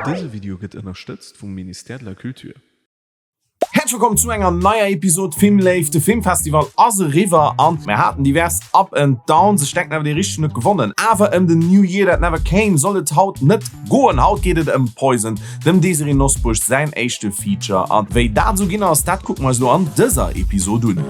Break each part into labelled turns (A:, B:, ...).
A: Dëse Video gëtt ënnerstëtzt vum Ministère de la Culture.
B: Häerzlech wëllkomm zu enger neier Episode Filmléift. De Filmfestival ass eriwwer an mir haten divers Up and Downs. Ech denken awer dee richtegen huet gewonnen. Awer ëm den New Year That Never Came soll et haut net goen. Haut geet et ëm Poison, dem Desiree Nosbusch säin éischte Feature. An wéi dat esou ginn ass, dat kucke mer eis elo an dëser Episode un.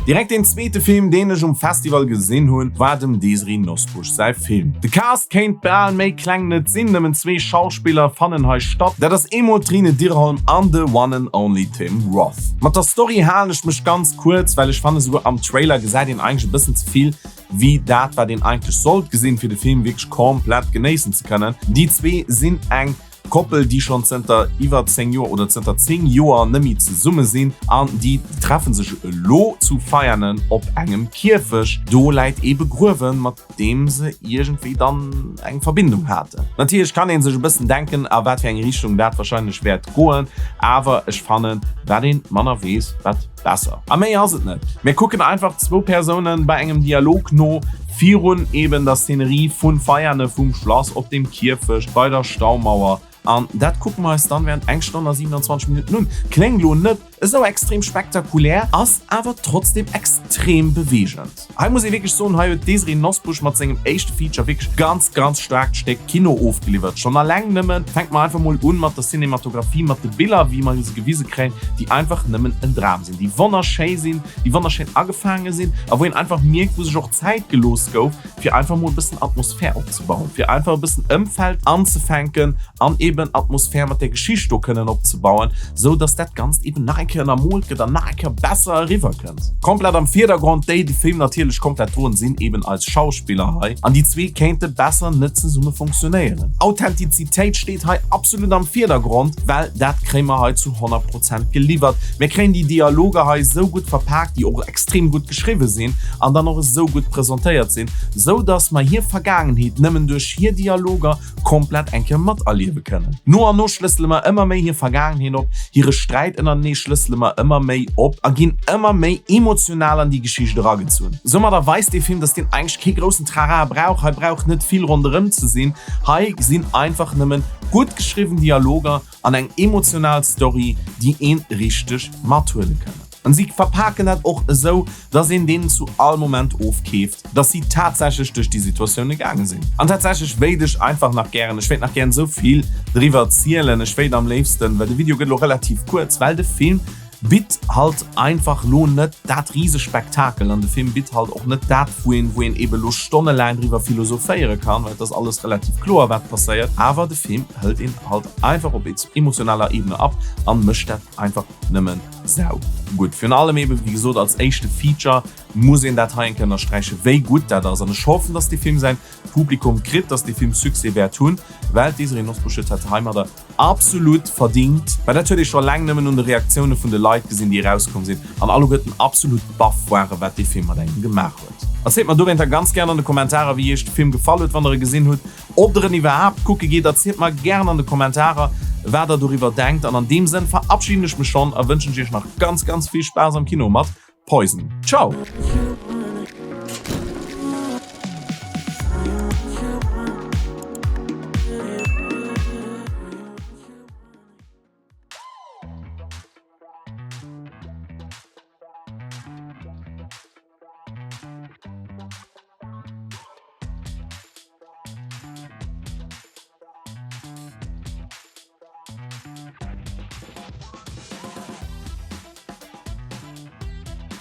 B: Direkt deen zweete Film, deen ech um Festival gesinn hunn, war dem Desiree Nosbusch säi Film. De Cast kéint bal méi kleng net sinn, nëmmen zwee Schauspiller fannen hei statt, dat ass eemol d'Trine Dyrholm an de one and only Tim Roth. Mat der Story halen ech mech ganz kuerz, well ech fannen esouguer am Trailer gesäit een eigentlech e bëssen ze vill wéi dat wat een eigentlech sollt gesinn, fir de Film wierklech komplett genéissen ze kënnen. Déi zwee sinn eng Koppel, déi schonn zënter iwwer 10 Joer oder zënter 10 Joer net méi zesumme sinn an déi treffe sech elo zu Veianen op engem Kierfech. Do läit ee begruewen, mat deem se iergendwéi dann eng Verbindung haten. Natierlech kann ee sech e bëssen denken, a wat fir eng Richtung dat warscheinlech wäert goen, awer ech fannen, wat ee manner weess, wat. Besser. A méi ass et net. Mir kucken einfach zwou Persounen bei engem Dialog no, virun eben der Szenerie vun Veiane, vum Schlass, op dem Kierfecht, bei der Staumauer. An dat kucke mer eis dann während eng Stonn a 27 Minutten un. Kléngt lo net esou extrem spektakulär, ass awer trotzdem extrem beweegend. Hei muss ee wierklech soen, hei huet d'Désirée Nosbusch mat sengem éischte Feature wierklech ganz, ganz staarkt Stéck Kino ofgeliwwert. Schonn alleng nëmmen, fänke mer einfach mol un mat der Cinematographie, mat de Biller, wéi mer se gewise kréien, déi einfach nëmmen en Dram sinn, déi wonnerschéi sinn, déi wonnerschéin agefaange sinn a wou een einfach mierkt, wou sech och Zäit gelooss gouf, fir einfach mol e bëssen Atmosphär opzebauen, fir einfach e bëssen Ëmfeld anzefänken an eben Atmosphär mat der Geschicht do kënnen opzebauen, sou dass dat Ganzt eben nach eng Kéier ënnermoolt gëtt an nach eng Kéier besser eriwwer kënnt. Komplett am Virdergrond, déi de Film natierlech komplett droen, sinn eben eis Schauspiller hei an déi zwee kéinte besser net zesumme funktionéieren. Authentizitéit steet hei absolut am Virdergrond, well dat kréie mer hei zu 100 Prozent geliwwert. Mir kréien déi Dialoger hei sou gutt verpaakt, déi och extrem gutt geschriwwe sinn an dann och esou gutt presentéiert sinn, sou dass mer hir Vergaangenheet nëmmen duerch hir Dialoger komplett eng Kéier materliewe kënnen. No an no schlëssele mer ëmmer méi hir Vergaangenheet op, hire Sträit ënnertenee schlëssele mer ëmmer méi op a ginn ëmmer méi emotional an déi Geschicht eragezunn. Soumadder weist dee Film, dass deen eigentlech kee groussen Trara brauch. Hei brauch net vill ronderëm ze sinn, hei sinn einfach nëmmen gutt geschriwwen Dialoger an eng emotional Story, déi een richteg mathuele kënnen. An si verpaken dat och esou, dass een deenen zu all Moment ofkeeft, dass si tatsächlech duerch déi Situatioune gaange sinn. An tatsächlech wéilt ech einfach nach gären, ech wéilt nach gären esou vill driwwer zielen, ech wéilt am léifsten, well de Video gëtt elo relativ kuerz, well de Film bitt halt einfach lo net dat Risespektakel an de Film bitt halt och net dat, wou een, wou een ebe lo stonnelaang driwwer philosophéiere kann, well et ass alles relativ kloer, wat passéiert. Awer de Film hëlt een halt einfach op emotionaler Ebene ab an mécht dat einfach nëmmen sau gutt. Virun allem eben, wéi gesot, als éischte Feature muss een dat hei eng Kéier ënnersträichen, wéi gutt dat ass. An ech hoffen, dass dee Film säin Publikum kritt, dass dee Film Succès wäert hunn, well d'Désirée Nosbusch huet dat heimadder absolut verdingt. Well dat huet ee scho eleng nëmmen un de Reaktioune vun de Leit gesinn, déi erauskomm sinn an alleguerten absolut baff waren, wat dee Film mat engem gemaach huet. Erzielt mer dowéinter ganz gären an de Kommentarer, wéi iech de Film gefall huet, wann der e gesinn hutt. Ob der en iwwerhaapt kucke gitt, erzielt mer gären an de Kommentarer, wat der doriwwer denkt. An an deem Sënn verabschiden ech mech schonn a wënschen ech iech nach ganz, ganz vill Spaass am Kino mat Poison. Ciao!